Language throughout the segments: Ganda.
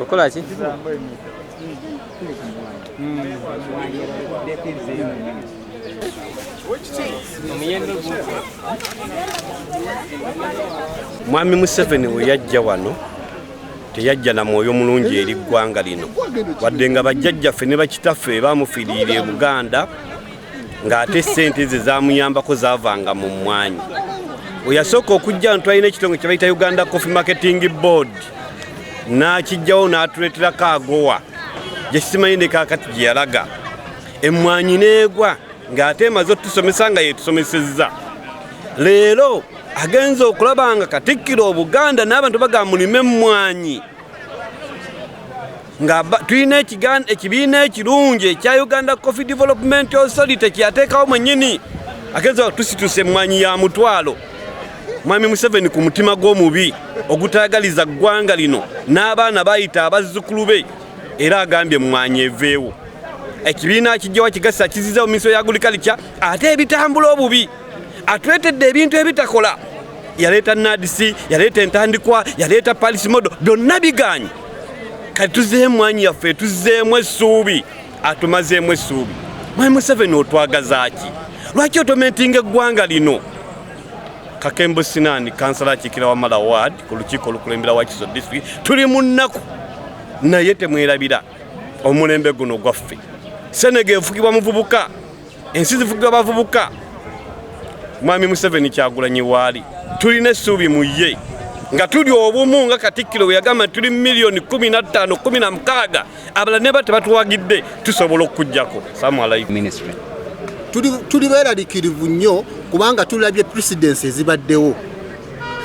Okola ki? Mwami Museveni we yajja wano teyajja na mwoyo mulungi eri ggwanga lino, wadde nga bajjajjaffe ne bakitaffe bamufiiriira e Buganda, ng'ate ssente ze zamuyambako zaavanga mu mmwanyi. Weyasooka okujja wano twalina ekitongole kye bayita Uganda Coffee Marketing Board, n'akijjawo n'atuleeterako AGOA gye simanyi ne kaakati gye yalaga. Emmwanyi n'egwa ng'ate emaze otutusomesa nga yetusomesezza. Leero agenze okulaba nga Katikkiro Obuganda n'abantu bagamba mulime emmwanyi, nga tulina ekibiina ekirungi ekya Uganda Coffee Development Authority kyeyateekawo mwennyini. Agenze tusituse emmwanyi ya mutwalo. Mwami Museveni ku mutima gw'omubi ogutayagaliza ggwanga lino n'abaana bayita abazzukulu be, era agambye emmwanyi eveewo. Ekibiina akijjawa kigasa kiziza mu minisitule ya agriculture, ate ebitambula obubi atuleetedde ebintu ebitakola. Yaleeta NAADS, yaleeta entandikwa, yaleeta Paris model, byonna biganye. Kati tuzzeemu emmwanyi yaffe, tuzzeemu essuubi, atumazeemu essuubi. Mwami Museveni otwagaza ki? Lwaki otomentinga eggwanga lino? Kakembo Sinani, kansala akiikira Wamala Ward ku lukiiko olukulembera Wakiso District, tuli mu nnaku, naye temwerabira omulembe guno gwaffe. Senegal efugibwa muvubuka, ensi zifugibwa bavubuka. Mwami Museveni Kyagulanyi waali, tulina essuubi mu ye nga tuli obumu, nga Katikkiro bwe yagamba tuli miliyoni 15 16, abalala ne ba tebatuwagidde tusobola okukujjako. Salamu alaikum. Ministry. Tuli beeraliikirivu nnyo kubanga tulabye precedence ezibaddewo.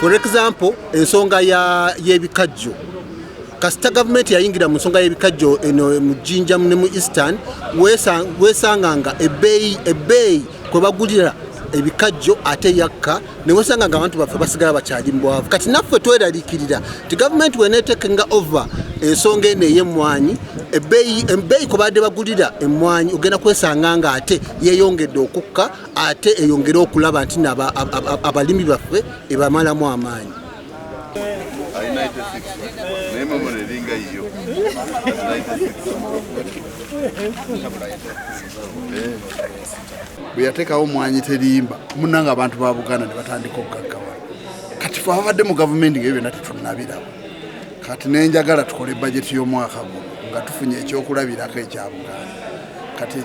For example, ensonga y'ebikajjo. Kasita gavumenti yayingira mu nsonga y'ebikajjo eno mu Jinja ne mu Eastern, weesanga nga ebbeeyi kwe bagulira ebikajjo ate yakka, ne wesanga nga abantu baffe basigala bakyali mu bwavu. Kati naffe tweraliikirira nti gavumenti weneetekenga over ensonga eno ey'emmwanyi, ebbeeyi kwe badde bagulira emmwanyi ogenda kwesanga nga ate yeeyongedde okukka, ate eyongere okulaba nti abalimi baffe ebamalamu amaanyi. Ali 96, naye memory eringa yiyo. 96. Bwe yateekawo Mwanyi Terimba, munnanga abantu ba Buganda ne batandika okugaggawala. Kati fe ababadde mu gavumenti ngaebyo byonna tetunnabiraba. Kati nenjagala tukole bajeti y'omwaka guno nga tufunye ekyokulabirako ekya Buganda. Kati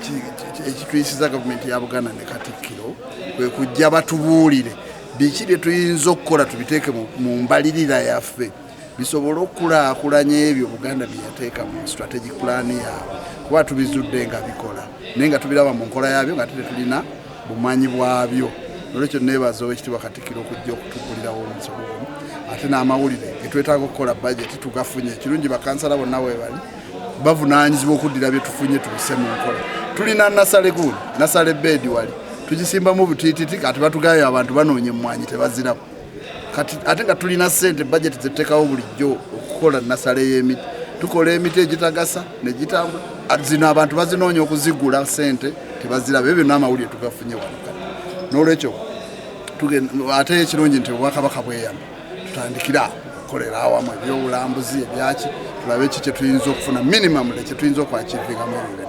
ekituyisiza gavumenti ya Buganda ne Katikkiro kwe kujja batubuulire biki bye tuyinza okukola, tubiteeke mu mbalirira yaffe bisobole okukulaakulanya ebyo Buganda bye yateeka mu strategic plan yaabwe, kuba tubizudde nga bikola, naye nga tubiraba mu nkola yaabyo nga tetulina bumanyi bwabyo. Olwekyo neebaza Owekitiibwa Katikkiro okujja okutugulirawo omusomo guno, ate n'amawulire getwetaaga okukola bajeti tugafunye. Ekirungi bakansala bonna webali bavunaanyizibwa okuddira bye tufunye tubisse mu nkola. Tulina nursery gundi, nursery bed wali tugisimbamu butiititi, kati batugayo abantu banoonya emmwanyi tebazirabo. Kati ate nga tulina ssente bajeti zetuteekawo bulijjo okukola nursery y'emiti, tukola emiti egitagasa negitambula, zino abantu bazinoonya okuzigula ssente tebaziraba. Ebyo byonna amawulire tugafunye wano. Kati n'olwekyo ate ekirungi nti obwakabaka bweyama tutandikira okukolera awamu ebyobulambuzi ebyaki, tulabe ki kyetuyinza okufuna, minimum kyetuyinza okwachievingamu ebyo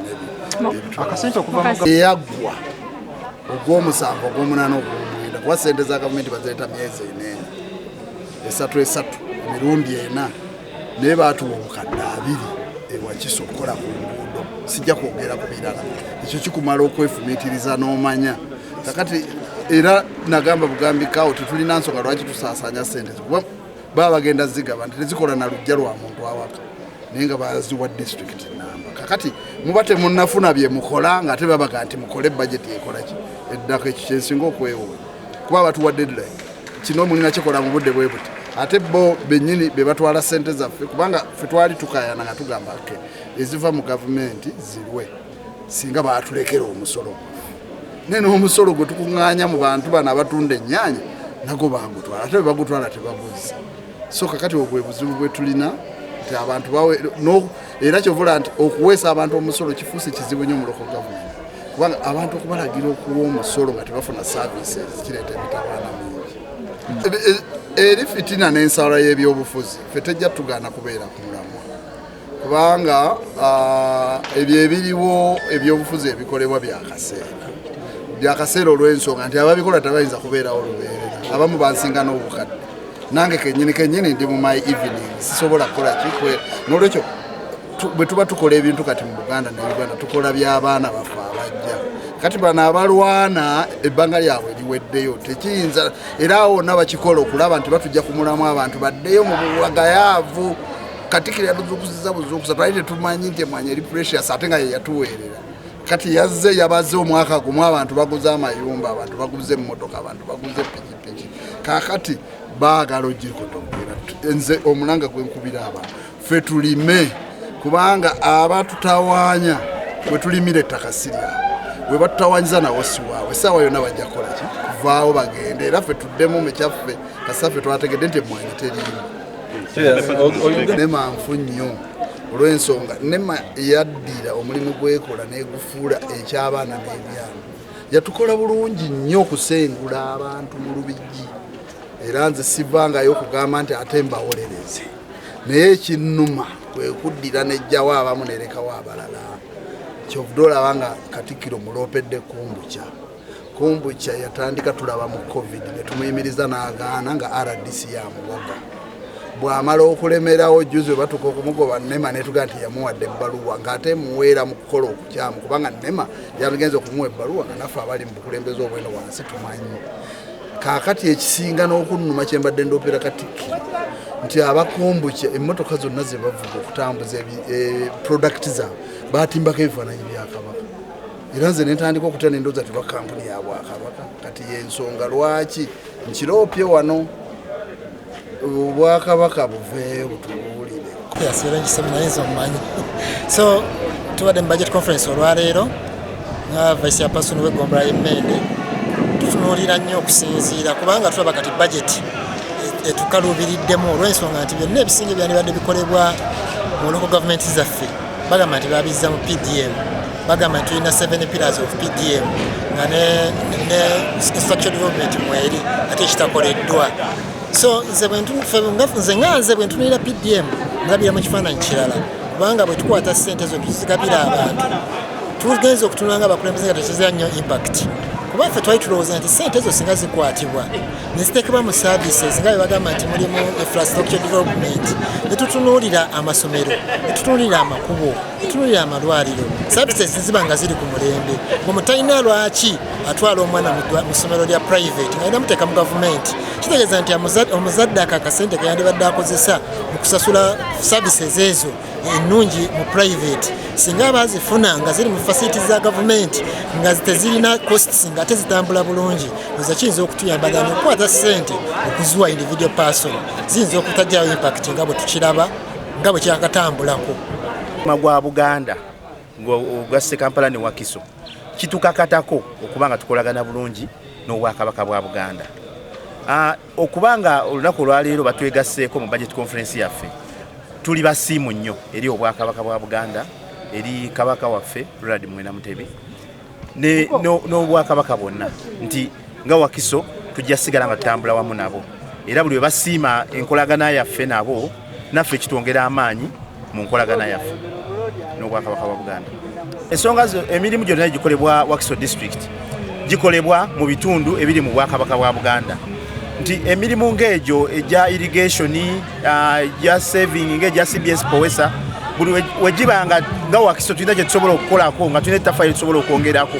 byonna. Akasente okuva mu Eyaggwa ogw'omusanvu, ogw'omunaana, ogw'omwenda, kuba sente za gavumenti bazireeta myezi eneena, esatu esatu, emirundi ena, naye baatuwa 20,000 ewakiso okukola ku nguudo. Sijja kwogera ku birala, ekyo kikumala okwefumiitiriza n'omanya. Kakati era nagamba bugambikawo tetulina nsonga lwaki tusaasaanya sente, kuba baba bagenda zigaba nti tezikola na lujja lwa muntu awaka, naye nga baziwa disitulikiti namba. Kakati muba temunnafuna bye mukola nga ate babaga nti mukole bajeti ekolaki eddako. Ekyo kyensinga okwewuunya, kuba batuwa deadline, kino mulina kikola mu budde bwe buti, ate bo bennyini be batwala ssente zaffe, kubanga ffe twali tukayana nga tugamba ke eziva mu gavumenti zirwe singa batulekera omusolo gwaffe, naye n'omusolo gwe tukuŋŋaanya mu bantu bano abatunda ennyaanya nago bagutwala, ate bwe bagutwala tebaguzza. So kakati obwe buzibu bwe tulina nti abantu bawe no, era kyovula nti okuweesa abantu omusolo kifuuse kizibu nnyo mu local government, kubanga abantu okubalagira okuwa omusolo nga tebafuna services kireeta emitawaana mingi. Eri fitina n'ensala y'ebyobufuzi ffe tejja tugaana kubeera ku mulamwa, kubanga ebyo ebiriwo ebyobufuzi ebikolebwa byakaseera olw'ensonga nti ababikola tebayinza kubeerawo lubeerera. Abamu bansinga n'obukadde, nange kenyini kenyini ndi mu my evening, sisobola kukola kikwe. N'olwekyo bwe tuba tukola ebintu kati mu Buganda ne Uganda, tukola by'abaana baffe abajja. Kati bano abalwana ebbanga lyabwe liweddeyo, tekiyinza. Era awo wonna bakikola okulaba nti batujja kumulamu, abantu baddeyo mu buwagayaavu. Katikiro yatuzuukusiza buzuukusa, twali tetumanyi nti emwanyi eri precious, ate nga ye yatuweerera. Kati yazze yabaze omwaka gumu, abantu baguze amayumba, abantu baguze emmotoka, abantu baguze pikipiki. Kakati baagala ogikotogera. Nze omulanga gwenkubira abantu, ffe tulime, kubanga abatutawaanya bwe tulimira ettaka si lyabwe, bwe batutawanyiza nawo si waabwe. Essaawa yonna bajja kukola ki? Kuvaawo bagende, era ffe tuddemu mukyaffe. Kasaffe twategedde nti emwanyi terimba. Nema nfu nnyo olw'ensonga nema yaddira omulimu gwekola negufuula ekyabaana n'ebyana. Yatukola bulungi nnyo okusengula abantu mu Lubigi, era nze sivangayo okugamba nti ate mbawolereze, naye ekinnuma kwe kuddira nejjawo abamu nerekawo abalala. Kyovudde olaba nga Katikkiro muloopedde Kumbukya. Kumbukya yatandika tulaba mu COVID ne tumuyimiriza n'agaana nga RDC yamuwaga. Bw'amala okulemerawo juzi we batuuka okumugoba, nema netugaa nti yamuwadde ebbaluwa ng'ate muweera mu kukola okukyamu, kubanga nema yagenza okumuwa ebbaluwa nga naffe abali mu bukulembeze obweno wansi tumanyi. Kaakati ekisinga n'okunnuma kyembadde ndoopera Katikkiro nti abakumbukya emmotoka zonna ze bavuga okutambuza product zaabwe batimbako ebifaananyi bya Kabaka. Era nze nentandika okutya nendooza tiba kampuni ya bwakabaka. Kati yensonga lwaki nkiroopye wano, obwakabaka buveeyo butubuulire. Naye omumanyi. So tubadde mu budget conference olwaleero nga vice chairperson w'eggombolola y'Emmende. Tutunuulira nnyo okusinziira kubanga tulaba kati budget etukaluubiriddemu olw'ensonga nti byonna ebisinga ebyandibadde bikolebwa mu local government zaffe bagamba nti babizza mu PDM. Bagamba nti tulina 7 pillars of PDM nga ne structural development mweri ate ekitakoleddwa. So nze nze nga nze bwe ntunuulira PDM ndabira mu kifaananyi kirala, kubanga bwe tukwata ssente ezo tuzigabira abantu, tugenza okutunula nga abakulembeze nga tekizira nnyo impact, kuba ffe twali tulowooza nti ssente ezo singa zikwatibwa ne ziteekebwa mu services nga bwe bagamba nti mulimu infrastructure development, ne tutunuulira amasomero, ne tutunuulira amakubo, ne tutunuulira amalwaliro, services ziba nga ziri ku mulembe, ng'omutalina lwaki atwala omwana mu ssomero lya private nga alina muteeka mu gavumenti. Kitegeeza nti omuzadde ako akasente keyandibadde akozesa mu kusasula services ezo ennungi mu private, singa abazifuna nga ziri mu facilities za gavumenti nga tezirina costs nga ate zitambula bulungi, oza kiyinza okutuyamba than okukwata ssente okuziwa individual person. Ziyinza okutajjayo impact nga bwe tukiraba nga bwe kyakatambulako. Gwa Buganda ogasse Kampala ne Wakiso, kitukakatako okuba nga tukolagana bulungi n'Obwakabaka bwa Buganda. Okubanga olunaku olwaleero batwegasseeko mu budget conference yaffe, tuli basiimu nnyo eri Obwakabaka bwa Buganda, eri Kabaka waffe Ronald Muwenda Mutebi n'Obwakabaka bwonna, nti nga Wakiso tujja sigala nga tutambula wamu nabo. Era buli we basiima enkolagana yaffe nabo, naffe kitwongera amaanyi mu nkolagana yaffe n'Obwakabaka bwa Buganda. Ensonga emirimu gyonna egikolebwa Wakiso District gikolebwa mu bitundu ebiri mu Bwakabaka bwa Buganda, nti emirimu ng'egyo egya irrigation, egya saving, ng'egya CBS POWESA, buli wegiba nga Wakiso tulina kye tusobola okukolako, nga tulina ettaffaali tusobola okwongerako,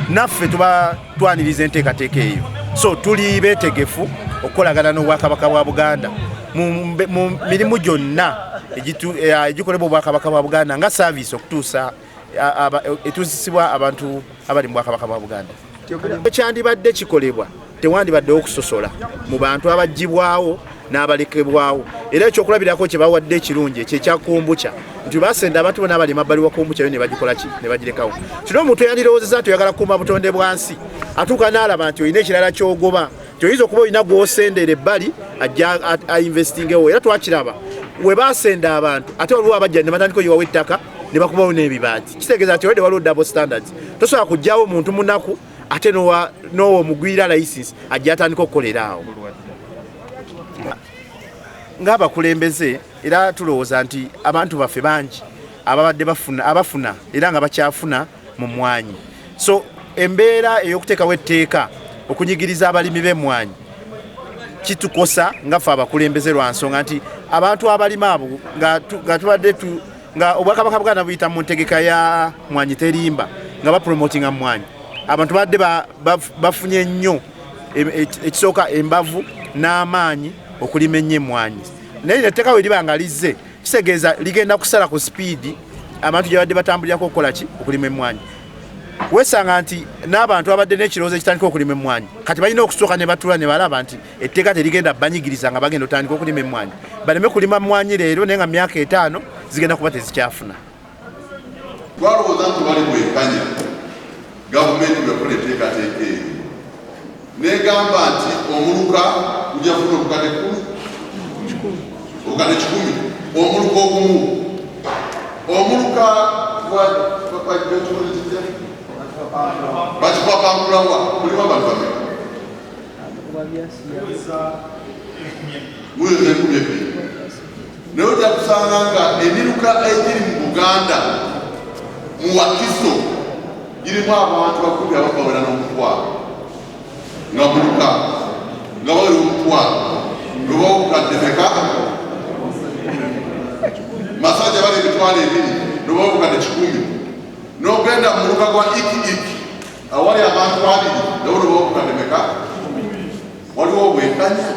naffe tuba twaniriza enteekateeka eyo. So tuli beetegefu okukolagana n'Obwakabaka bwa Buganda mu mirimu gyonna egikolebwa Obwakabaka bwa Buganda nga service okutuusa etuusisibwa abantu abali mu Bwakabaka bwa Buganda. Ekyandibadde kikolebwa, tewandibaddewo okusosola mu bantu abaggyibwawo n'abalekebwawo. Era ekyokulabirako kye bawadde ekirungi ekyo ekya kombucha, nti basenda abantu bonna abali emabbali wa kombucha yo ne bagikola ki? Ne bagirekawo. Kino omuntu yandirowoozeza nti oyagala kukuuma butonde bwa nsi, atuuka n'alaba nti olina ekirala ky'ogoba, nti oyinza okuba olina gw'osendera ebbali ajja ainvestingewo. Era twakiraba we basenda abantu, ate waliwo abajja ne batandika oyiwawo ettaka ne bakubawo n'ebibaati. Kitegeeza nti already waliwo double standards. Tosobola kuggyawo omuntu munaku ate n'owa omugwira license ajja atandika okukolera awo. Ng'abakulembeze era tulowooza nti abantu baffe bangi ababadde bafuna, abafuna era nga bakyafuna mu mmwanyi. So embeera ey'okuteekawo etteeka okunyigiriza abalimi b'emmwanyi kitukosa nga ffe abakulembeze, lwa nsonga nti abantu abalima abo nga tubadde nga Obwakabaka Buganda buyita mu ntegeka ya Mwanyi Terimba, nga bapromotinga mmwanyi, abantu badde bafunye nnyo ekisooka embavu n'amaanyi okulima ennyo emmwanyi. Naye etteeka we liba nga lizze, kitegeeza ligenda kusala ku sipiidi abantu gye badde batambulirako okukola ki, okulima emmwanyi. Wesanga nti n'abantu abadde n'ekirowoozo ekitandika okulima emmwanyi kati balina okusooka ne batula ne balaba nti etteeka terigenda banyigiriza nga bagenda otandika okulima emmwanyi, baleme kulima mmwanyi leero naye nga myaka 5 zigenda kuba tezikyafuna. Twalowooza nti bali bwenkanya. Gavumenti bwekola enteekateeka eyo negamba nti omuluka gujja kufuna obukadde 10, obukadde 100 omuluka ogumu. Omuluka bakipapankulawa mulimu abantu bameka? Muweza 2000. Naye ojja kusanga nga emiruka egiri mu Buganda, mu Wakiso, girimu abantu bakumi ababawera n'omutwalo, nga muluka nga bawera omutwalo, noba obukadde meka? Masajja bali 20,000, noba obukadde 100. N'ogenda mu muluka gwa Iki Iki awali abantu abiri, nabo noba obukadde meka? Waliwo obwenkanya?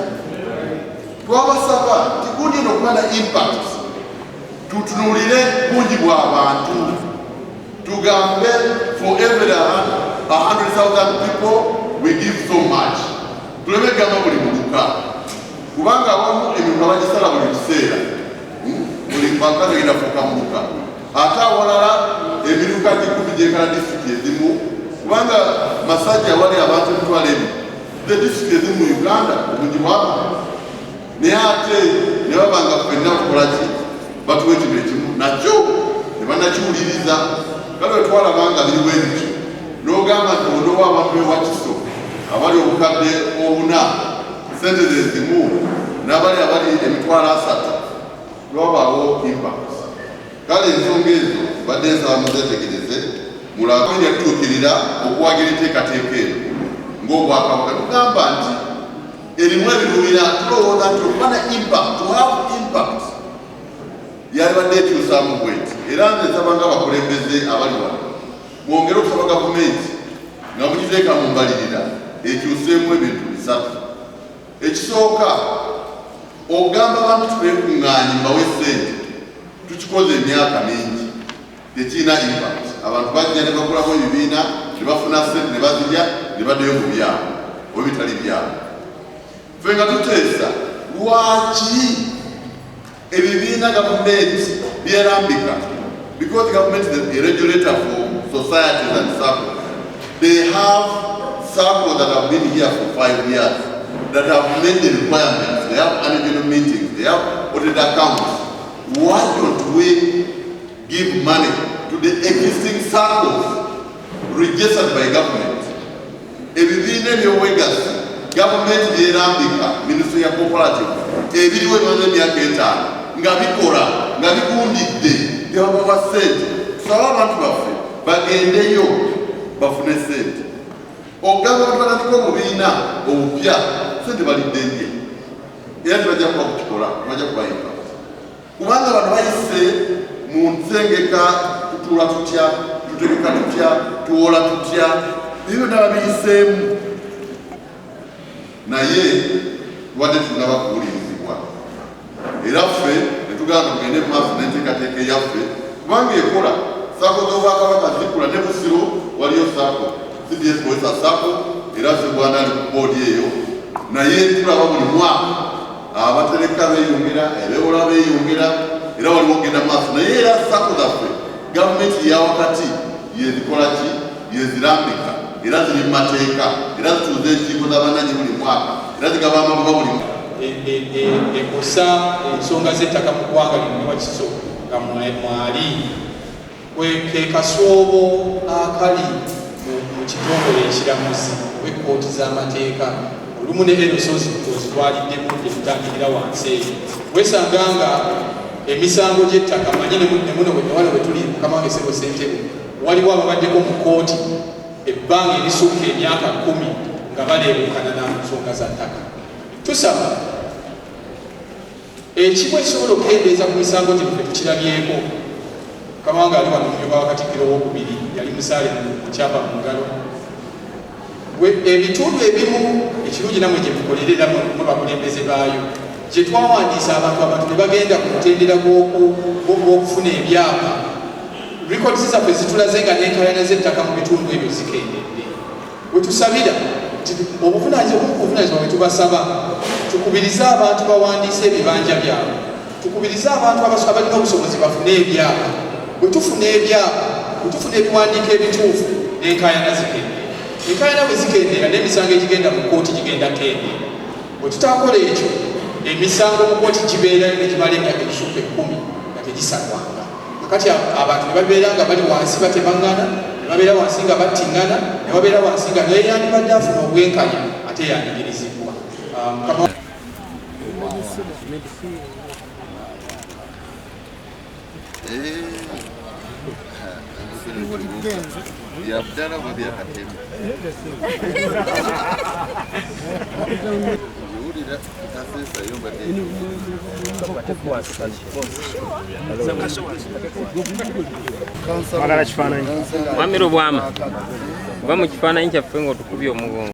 Twabasaba nti gundi eno okuba na impact, tutunuulire bungi bw'abantu, tugambe for every 100,000 people we give so much, tuleme gamba buli muluka, kubanga awamu emiruka bagisala buli kiseera. Buli mwaka tegenda fuuka muluka, ate awalala emiruka gikumi gyenkana disitulikiti ezimu, kubanga Masajja wali abantu 20,000, the disitulikiti ezimu mu Uganda obungi bw'abantu. Naye ate ne baba nga ffenna tukola ki, batuwa ekintu ekimu nakyo ne banakiwuliriza. Kale bwe twalaba nga biriwo ebityo, n'ogamba nti onoowa abantu b'ewakiso abali obukadde 400 sente ze zimu n'abali abali 30,000, lwabaawo impact. Kale ensonga ezo badde nsaba muzeetegereze, mulabe yatutuukirira okuwagira enteekateeka eno. Ng'Obwakabaka tugamba nti erimu ebiruubira, tulowooza nti okuba na impact, to have impact, yalibadde ekyusaamu bweti. Era nze nsaba nga abakulembeze abali wano mwongere okusaba gavumenti nga mugiteeka mu mbalirira ekyuseemu ebintu bisatu. Ekisooka, ogamba abantu twekuŋŋaanye mbawe sente, tukikoze emyaka mingi, tekirina impact. Abantu bajja ne bakolamu ebibiina ne bafuna sente ne bazirya ne baddayo mu byabwe oba bitali byabwe. Ffe nga tuteesa, lwaki ebibiina gavumenti byerambika? Because government is a regulator for societies and circles. They have circles that have been here for 5 years, that have met the requirements. They have annual meetings, they have audited accounts. Why don't we give money to the existing circles registered by government? Ebibiina ebyobwegassi gavumenti byerambika, Ministry ya Cooperative, ebiriwo emaze emyaka 5 nga bikola nga bigundidde, byabawa sente. Tusabe abantu baffe bagendeyo bafune sente. Ogamba abantu batandika obubiina obupya, sente balidde ndye, era tebajja kuba kukikola, tebajja kubayimba, kubanga bano bayise mu nsengeka, tutuula tutya, tutegeka tutya, tuwola tutya, ebyo byonna babiyiseemu, naye tubadde tunaba kuwulirizibwa. Era ffe netugamba tugende mu maaso n'enteekateeka eyaffe, kubanga ekola. SACCO z'Obwakabaka zikula, ne Busiro waliyo SACCO, CDS Boesa SACCO, era Sebwana ali ku boodi eyo. Naye tulaba buli mwaka abatereka beeyongera, abeewola beeyongera, era waliwo okugenda mu maaso. Naye era SACCO zaffe gavumenti yawakati yezikola ki, yezirambika, era ziri mu mateeka, era zituuza enkiiko z'abannanyi buli mwaka, era zigaba amagoba buli Ekosa ensonga z'ettaka mu ggwanga lino ne Wakiso nga mwali ke kasoobo akali mu kitongole ekiramuzi oba ekkooti z'amateeka, olumu ne LSOs ozitwaliddemu, tetutandikira wansi eyo. Wesanga nga emisango gy'ettaka, manye ne muno wano we tuli, mukama wange ssebo ssentebe, waliwo ababaddeko mu kkooti ebbanga erisukka emyaka 10 nga baleebukana na nsonga za ttaka. Tusaba ekimu ekisobola okukendeeza ku misango gino, ffe tukirabyeko. Mukama wange ali wano, omumyuka wa Katikkiro owokubiri, yali musaale mu kyapa mu ngalo. Ebitundu ebimu ekirungi namwe gye mukolera era mwe bakulembeze baayo, gye twawandiisa abantu ne bagenda ku mutendera gw'okufuna ebyapa, records zaffe zitulaze nga n'enkaayana z'ettaka mu bitundu ebyo zikendedde. We tusabira nti obuvunanyizibwa bwe tubasaba, tukubirize abantu bawandiise ebibanja byabwe, tukubirize abantu abalina obusobozi bafune ebyapa. Bwe tufuna ebyapa, bwe tufuna ebiwandiiko ebituufu, n'enkaayana zikendeera. Enkaayana bwe zikendeera, n'emisango egigenda mu kkooti gigenda kendeera. Bwe tutakola ekyo, emisango mu kkooti gibeerayo ne gimala emyaka egisukka 10 nga tegisalwanga. Kakati abantu ne babeera nga bali wansi batemaŋŋana, ne babeera wansi nga battiŋŋana, ne babeera wansi nga naye yandibadde afuna obwenkanya ate yanyigirizibwa. Mukama. Byaddala oba byakatemba? Wulira kaseesayo mbadde. Mwagala kifaananyi? Mwami Lubwama, va mu kifaananyi kyaffe ng'otukubye omugongo.